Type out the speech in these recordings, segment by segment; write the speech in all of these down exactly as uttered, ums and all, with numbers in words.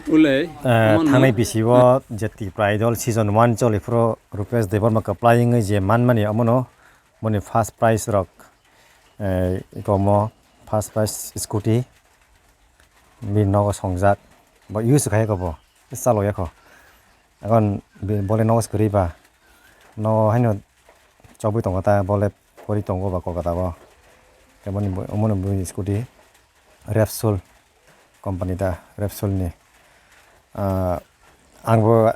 Ulei, Eh, omo no thangnai bisio je Tipra Idol season one choli phuru Rupesh Debbarma kwplai wngwi je manmani omono boni first prize rok, eh, iko omo first prize scooty bini nogo songjak bo use khai ko bo chalo yakho. Akon bole nogo kwrwi ba no haino chobwi tongo ta bole pori tongo ba Kolkata o. Tei boni bo-, omono bini scooty Repsol company da, Repsol ni. Ah, ang bo,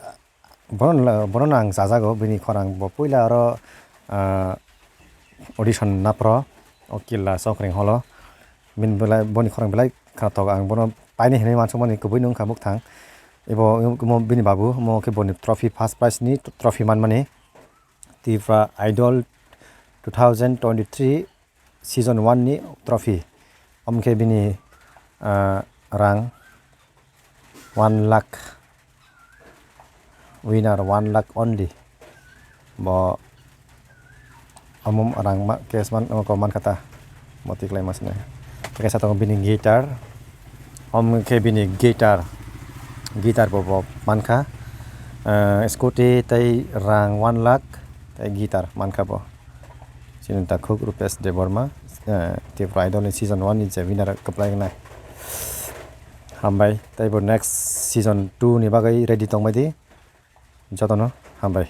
bono, bono ang chajago, bini khorang bo puila aro, ah, audition napro, o Killa Songkring holo. Bini belai, boni khorang belai khnathok, ang bono paini hinwi mansukmani kubui nung kha bwkthang. Ibo, imo bini babu, omo khe boni trophy, first prize ni trophy manmani. Tipra Idol two thousand twenty-three season one ni trophy. Omo khe bini, ah, rang one lakh, winner one lakh only. Bo omo rang ma-, cash man, omo ko man kha ta. Bo tiklai ma sini. Kaisa tongo bini guitar. Omo khe bini guitar. Guitar bo, bo man kha. Ah, scooty tei rang one lakh tei guitar man kha bo. Chini takhuk Rupesh Debbarma, eh, Tipra Idol ni season one ni je winner kwplai wngnai. Hambai, tei bo next season two ni bagwi ready tongbai di. Jotono hambai.